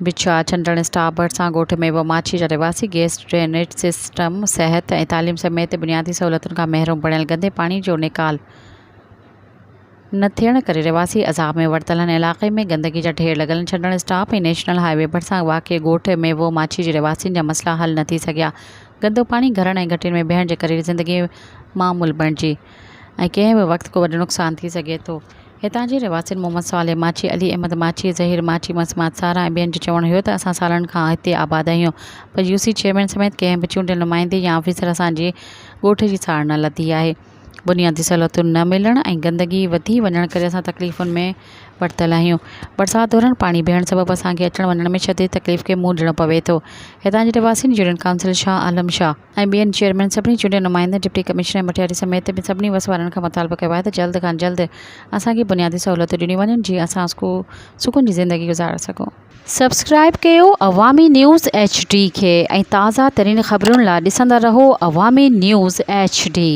بڇا ڇنڊڻ اسٽاپ ڀرسان ڳوٺ ميوو ماڇي جا رهواسي گيس ڊرينيج سسٽم، صحت ۽ تعليم سميت بنيادي سهولتن کان محروم بڻيل گندي پاڻي جو نيڪال نه ٿيڻ ڪري رهواسي عذاب ۾ ورتل آهن علائقي ۾ گندگي جا ڍير لڳل آهن ڇنڊڻ اسٽاپ ۽ نيشنل هاء وي ڀرسان واقع ڳوٺ ميوو ماڇي جي رهواسين جا مسئلا حل نه ٿي سگهيا گندو پاڻي گهرن ۽ گهٽين ۾ بيهڻ جي ڪري زندگي معمول بڻجي ۽ ڪنهن به وقت ڪو وڏو نقصان ٿي سگهي ٿو. هتان جي رهواسين محمد صالح ماڇي، علي احمد ماڇي، ظهير ماڇي، مسمات سارا ۽ ٻين جو چوڻ هيو ته اسان سالن کان هتي آباد آهيون پر يو سي چيئرمين سميت ڪنهن به چونڊيل نمائندي يا آفيسر اسان جي ڳوٺ جي ساڙ نه لڌي آهي. بنيادي سهولتون نه ملڻ ۽ گندگي وڌي وڃڻ ڪري اسان تڪليفن ۾ ورتل آهيون. برسات دوران پاڻي بيهڻ سبب اسان کي اچڻ وڃڻ ۾ شديد تڪليف کي منهن ڏيڻو پوي ٿو. هتان جي رهواسين يونين ڪائونسل شاهه عالم شاهه. ۽ ٻين چيئرمين سڀني چونڊيل نمائندن ڊپٽي ڪمشنر مٽياري سميت ٻين سڀني وس وارن کان مطالبو ڪيو آهي ته جلد کان جلد اسان کي بنيادي سهولتون ڏنيون وڃن جيئن اسان سڪون جي زندگي گذاري سگهون. سبسڪرائب ڪيو عوامي نيوز ايڇ ڊي کي ۽ تازه ترين خبرن لا ڏسندا رهو عوامي نيوز ايڇ ڊي.